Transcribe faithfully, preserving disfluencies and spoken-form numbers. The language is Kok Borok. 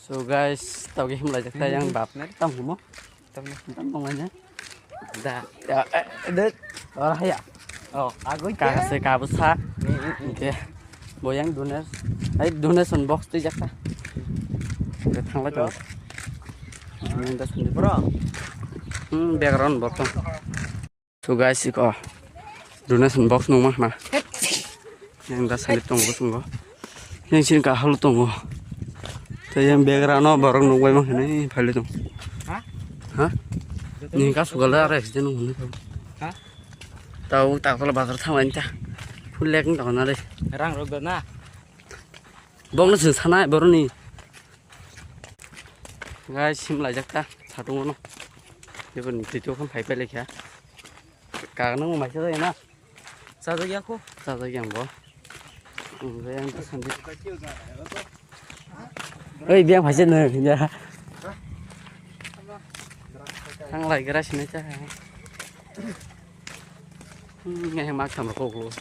So guys, tau ke himlai jak ta yang bap. Tam humo. Tam humo. Tam tong lainai. Da. Ya, eh, de. Ora haya. Oh, agoi ka se ka bwsa. Oke. Bo yang donation. Ai donation box twi jak ta. Oke, thang lai tong. Bro. Hmm, background bottom. So guys, iko donation box nungma hna. Yang da sani tongo bosongo. Yang sini kahal tongo. Tei yang background o borok nukbai mankha ni phali tong. Ha? Ha? Ni ka sugala aro accident wngmani tong. Ha? Tau takla bazar thanglaini ta. Full lek wng tong na le. Rang rok na. Bokno sing sanai boroni. Guys, sim laijak ta satung no. Jebo ni twi tokon phai phai lekha. Kagna mo maisa jai na. Sajak ya ko. Sajak yang bo. Ang jai ang ta sandi. Oi, biang phai se no ya. Thang lai gra sini cha. Hmm, ngai mak tham ro ko.